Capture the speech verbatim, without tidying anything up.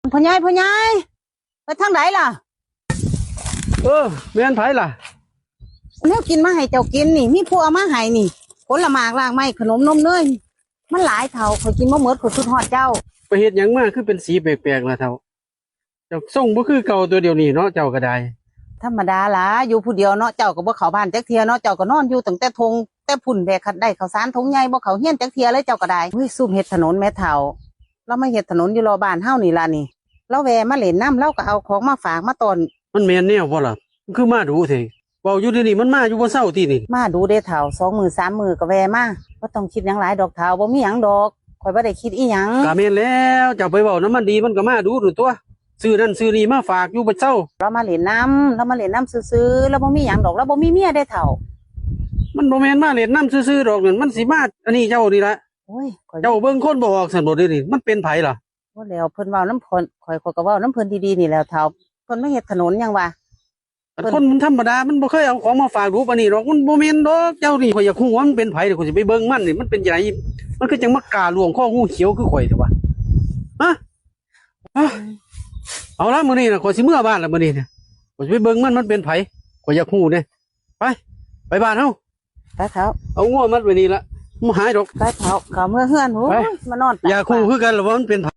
พ่อใหญ่ พ่อใหญ่ ไปทางใดล่ะ เออ แม่นไผล่ะ แนวกินมาให้เจ้ากินนี่ มีผู้เอามาให้นี่ ผลหมากรากไม้ ขนมนมเนย มันหลายเฒ่า ข้อยกินบ่หมด ข้อยคิดฮอดเจ้า ไปเฮ็ดหยังมาคือเป็นสีแปลกๆล่ะเฒ่า เจ้าทรงบ่คือเก่าตัวเดียวนี้เนาะ เจ้าก็ได้ ธรรมดาล่ะ อยู่ผู้เดียวเนาะ เจ้าก็บ่เข้าบ้านจักเทื่อเนาะ เจ้าก็นอนอยู่ตั้งแต่ทงแต่พุ้นแบกได้ข้าวสารทงใหญ่ บ่เข้าเฮียนจักเทื่อเลย เจ้าก็ได้ อุ้ย ซุมเฮ็ดถนนแม่เฒ่า ลาวมาเฮ็ดถนนอยู่รอบบ้านเฮานี่ล่ะนี่ ลาวแว่มาเล่นนำ ลาวก็เอาของมาฝากมาต้อน มันแม่นแนวบ่ล่ะ มันคือมาดูแท้ เว้าอยู่เดี๋ยวนี้มันมาอยู่บ่เซาตินี่ มาดูเด้เฒ่า สองมื้อสามมื้อก็แว่มา บ่ต้องคิดหยังหลายดอกเฒ่า บ่มีหยังดอก ข้อยบ่ได้คิดอีหยัง ก็แม่นแล้ว เจ้าไปเว้านำมันดี มันก็มาดูนั่นตั่ว ซื้อนั่นซื้อนี่มาฝากอยู่บ่เซา ลาวมาเล่นนำ ลาวมาเล่นนำซื่อๆ ลาวบ่มีหยังดอก ลาวบ่มีเมียเด้เฒ่า มันบ่แม่นมาเล่นนำซื่อๆดอกนั่น มันสิมาอันนี้เจ้านี่ล่ะ โอ้ย ข้อย เจ้าเบิ่งคนบ่ออกซั่นบ่เดี๋ยวนี้ มันเป็นไผล่ะ บ่แล้ว เพิ่นเว้านำเพิ่น ข้อย ข้อยก็เว้านำเพิ่นดีๆนี่แหล้วเฒ่า เพิ่นมาเฮ็ดถนนหยังวะ อัน เพิ่น คนมันธรรมดา มันบ่เคยเอาของมาฝากดูปานนี้ดอก มันบ่แม่นดอก เจ้านี่ ข้อยอยากฮู้ว่ามันเป็นไผ เดี๋ยวข้อยสิไปเบิ่งมันนี่ มันเป็นจั่งใด มันคือจั่งมากล้าล่วงคองูเขียวคือข้อยแท้วะ ฮะ ฮะ เอาละมื้อนี้น่ะ ข้อยสิเมือบ้านละมื้อนี้น่ะ ข้อยสิไปเบิ่งมัน มันเป็นไผ ข้อยอยากฮู้เด้ ไป ไปบ้านเฮา ไปเฒ่า เอางัวมัดไว้นี่ละ บ่หายดอก ไปเฒ่า เข้าเมือเฮือน โอ้ย ไป มานอนตาก อยากฮู้คือกันล่ะว่ามันเป็นไผ